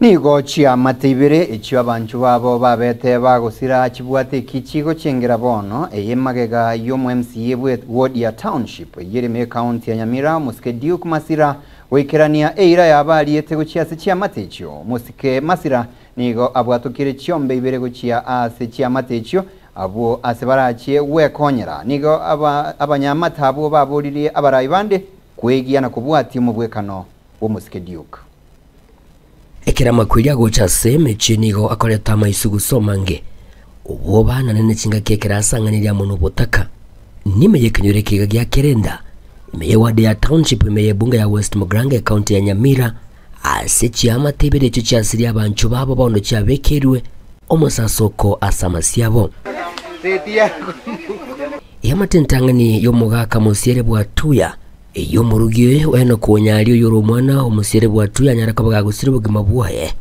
Nigo chiamate ibere echio abanchwa babo babete bagosira chibwate eki chigochengera bono, eye magega y'omo MCA bwe ward ya Township eyio ere ime y'ecounty ya Nyamira omosike Duke Masira goikerania eira yabo ariete gochia ase chiamate echio. Omosike Masira nigo abwatokire chiombe ibere gochia ase chiamate echio abwo ase barachie gwekonyera. Nigo abanyamate abwo baboririe abarai bande kwegia na kobwatia omobwekano bw'omosike Duke. Ekero amakweri agocha ase emechie nigo akoreta amaisugusu amange, obwoba na nene chingaki ekero asang'anirie amo nobotaka. Nime y'ekenyoro ekeiga gia Kerenda, ime y'eward ya Township ime y'ebunge ya West Mugirango ecounty ya Nyamira, ase chiamate ibere echio chiasirie abanchwa babo bono chiabekeirwe omosasoko ase amasio abo. Eamate entang'ani y'omogaka mosiere bwa Tuya, Eyio omorugi o Enoku onyaria oyore omwana omosiere bw'Atuya anyare koba gagosira obogima bwaye,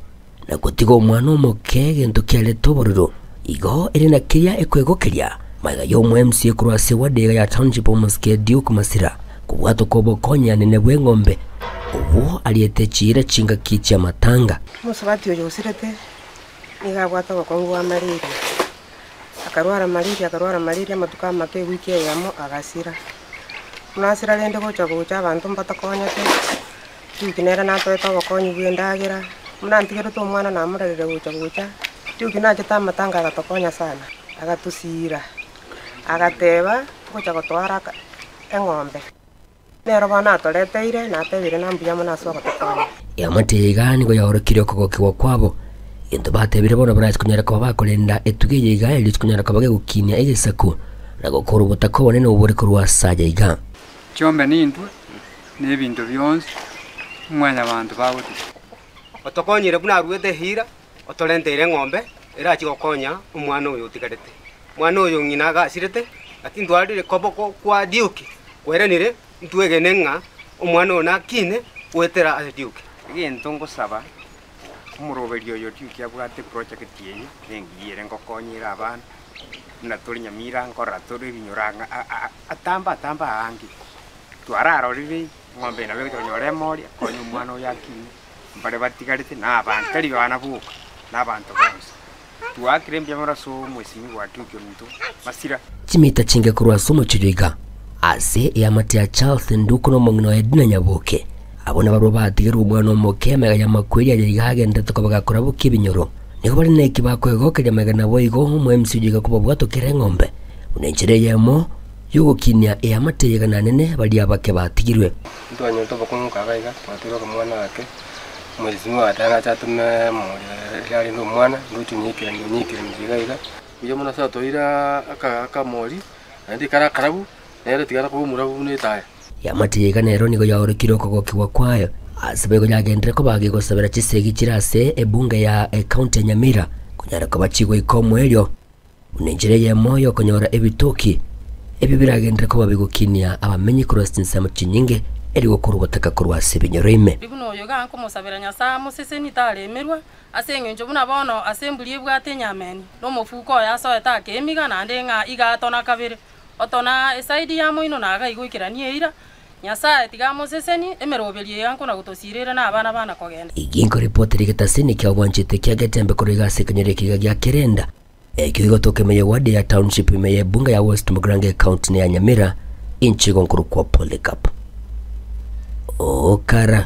na gotiga omwana omoke egento kiarete obororo. Igo ere na keria ekwegokeria magega y'omoMCA korwa ase ward ega ya Township omosike Duke Masira kobwatoka obokonyanene bw'eng'ombe obwo ariete chiira chingaki chi'amatanga. Omosubati oyo osirete nigo abwate obokong'u bwa malaria, akarwara malaria akarwara malaria amatuko amake ewiki eyemo agasira. Buna asira rende gocha gocha abanto mbatokonyete, Duke nere natoete obokonyi bwa endagera, buna antigerete omwana namorerire gocha gocha, Duke nachete amatanga agatokonya sana, agatosiira, agateba ngocha gotoara aka eng'ombe. Nero bono atoreteire, natebire na mbuya mono ase ogotokonya. Eamate eye iga nigo yaorokirie okogokigwa kwabo, egento batebire bono barache konyara koba bakorenda etugo eye iga erio chikonyara koba gegokinia egesaku na gokora obotaka obonene obore korwa ase aya iga. Chiombe nintwe, na ebinto bionsi Mwanyabaanto bagotiga. Otokonyire buna aruete eira, otorenteire eng'ombe erachie gokonya omwana oyo otigarete. Omwana oyo ng'ina agasirete, lakini twarorire koboko kwa Duke kweranire, ntwegene ng'a omwana oyo nakine goetera ase Duke. Egento ngosaba omoroberi oyo Duke abwate eproject eye nengiya ere ngokonya ere abana, buna tore Nyamira nkorora tore ebinyoro ang'e atambe atambe aange, twararorire eng'ombe eye nabo egocha konyora emori ekonye omwana oyo akine, mbare batigarete na abanto tari bana boka, na abanto bonsi. Twaakire mbuya mono ase omwesimigwa Duke ominto Masira. Chimita chinke korwa ase omochie oyo iga, ase eamate ya Charles Nduku na omong'ina oye Edna Nyaboke. Abwo nabarabwo batigerwe omwana omoke amaiga y'amakweri aye iga agenderete koba gakorabokia ebinyoro. Nigo bare neki bakoegokeria amaiga naboigo omoemsi oyo iga kobabwatokera eng'ombe buna enchera eyemo y'ogokinia eamate eye gana nene baria abake batigirwe. Ntwanyorete obokong'u kaga iga, twatwire okamwana gake, omwesimwa agateba nache atome omorero erio arende omwana, ndoche onyekeranie onyekeranie iga iga. Buya mono ase atoeire aka akamori, naende ekare akarabu, nere tigara koba omorabu buna etaya. Eamate eye iga nero nigo yaorokire okogokigwa kwayo ase boigo yagenderere koba gegosabera chisegi chire ase ebunge ya ecounty ya Nyamira konyara koba chigoika omoerio buna enchera eyemo yokonyora ebitoki ebio biragenderere koba bigokinia abamenyi korwa ase chinsemo chinyinge erio gokorwa obotaka korwa ase ebinyoro ime. Buna oyo iga nkomosabera Nyasae amosesenie taremerwa, ase engencho buna bono ase emburi ebwate enyameni, na omofuko oye asoete akemiga, naende ng'a iga atona kabere. Otona esaidi ya moino na iga igoikerania eira, Nyasae tiga amosesenie, emeroberio eye nkona gotosiirera na abana bana kogenda. Eki nkoripotera egetasini kia obwanchete kia Getembe korwa iga ase ekenyoro ekiga gia Kerenda, ekio gegotoka ime ye ward ya Township ime ye ebunge ya West Mugirango ecounty ya Nyamira, inche igo nkorokwa Polycarp Okara.